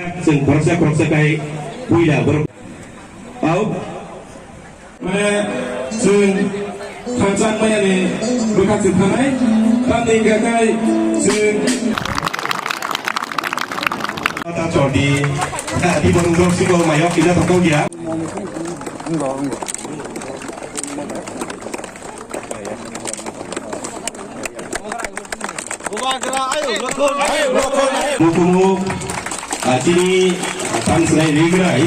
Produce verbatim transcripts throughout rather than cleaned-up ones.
Chwng khoroksa khoroksa khai puila borok. Au. Mane chwng khangchang mayani bwkha chwng thanai. Tamni hwnkha khai chwng. Mata chordi. Di borok rok siko mayok kida thokok ya. Bubagra, ayo, lokon, ayo, lokon, ayo. Bukumu, ah, chini, ah, tang sinai rigrai,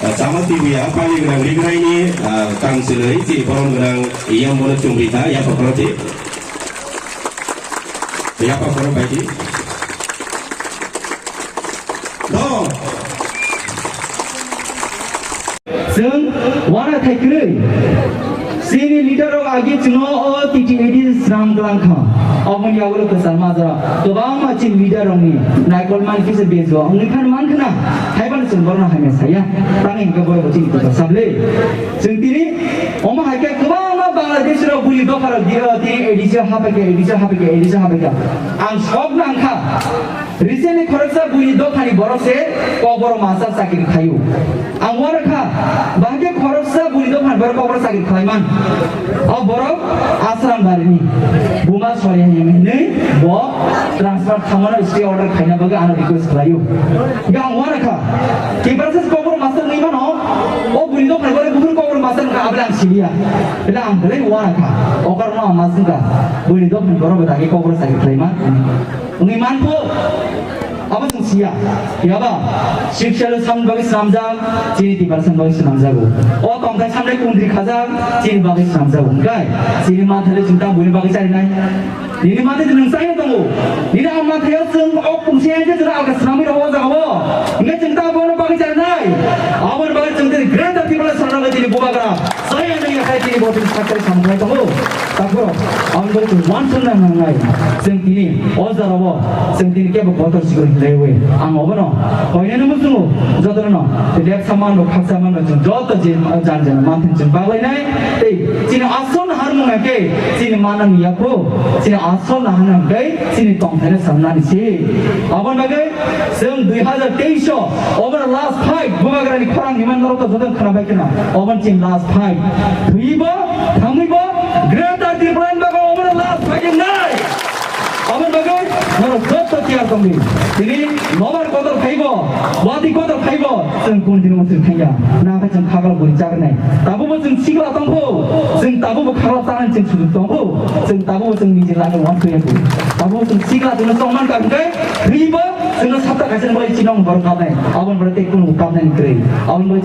ah, chama tibuya, pali gwnang rigrai ni, ah, tang sinai, chini borom gwnang, iyam bono chumri ta, ya pakroti. Ya pakroti. Do. Chwng uanathai kwrwi. Chini leader rok agi chwngno o T T A D sram twlang kha. Oboni yagulo kwchar majra kwbangma chini leader rokni naikol mani kisa bejua wngwi phan man khna. Haiphano chwng borokno hamya saya. Tamo hwnkhe borok bo chini kwchar sable. Chwng tini omo hai khe kwbangma Bangladesh rok buli dopha rok di-, o tini A D C o hapaikha, A D C o hapaikha, A D C o hapaikha. Ang sok nang kha. Recently khoroksa buini dophani borok se Kokborok master chakri khlaio. Ang uanakha, bahai khe khoroksa buini dophani borok Kokborok chakri khlaiman. O borok Asram barini buma sori hai hinwi bo transfer khamano stay order khaina bagwi ano request khlaio. Hingke ang uanakha, Tiprasa se Kokborok master wngwi mano, o buini dophani borok buphuru Kokborok master wngkha aboni ang siliya. Bele ang belai uanakha, o karono ang ma swngkha, buini dophani borok bo dagi Kokborok chakri khlaima. Wngwi mankho, abo chwng siya. Phiya ba, Sixth Schedule samni bagwi swnamjak, chini Tiprasani bagwi swnamjago. O tongthai samni kundri khajak, chini bagwi swnamjago. Hwnkhe, chini manthai chwng tamo buini bagwi charinai? Nini manthai nwng chaino tongo. Nini ang manthai o chwng o kungsi hai khe chwng alka swnamwi rw o jaga o. Hwnkhe chwng tamo bono bagwi charinai? Aboni bagwi chwng tini Greater Tipraland Songkhla bai tini bubagra. Saya nang ya hai tini bo tini sakari samung lai tongo. Takhoro, ang bo tini wansuk nang nang nai. Chwng tini o jora o, chwng tini kebo kotor sikori hinlai we. Ang obono, hoinani muchungo, jotono, lek saman bo, khak saman bo, chwng joto je, jan jan manthai chwng baglai nai. Tei, chini asol naharmung hai khe, chini manani yakho, chini asol naharmung hai khe, chini tongthai no sangnani se. Aboni bagwi, Chwng dui hazar teis o obono last fight, bubagrani khorang hinmani norok to joto khwna bai khwna. Obono chini last fight. Thwibo, thangwibo, Greater Tipraland bagwi obono last fight wngnai. Obono bagwi norok joto tiyar tongdi. Tini nobar kotor phaibo, wadi kotor phaibo, chwng kun dino chwng thangya. Nangkhe chwng khagalo buri chagnai. Tabukbo chwng sikla tongkho, chwng tabukbo khagalo chanani chwng sujuk tongkho, chwng tabukbo chwng niji lani wansukya kho. Tabukbo chwng sikla chwngno tongman ka hwnkhe, Thwibo chwngno sapta kaisa ni bagwi chini wng borok kapnai. Aboni borok tei kunu kapnai ni kwrwi. Aboni borok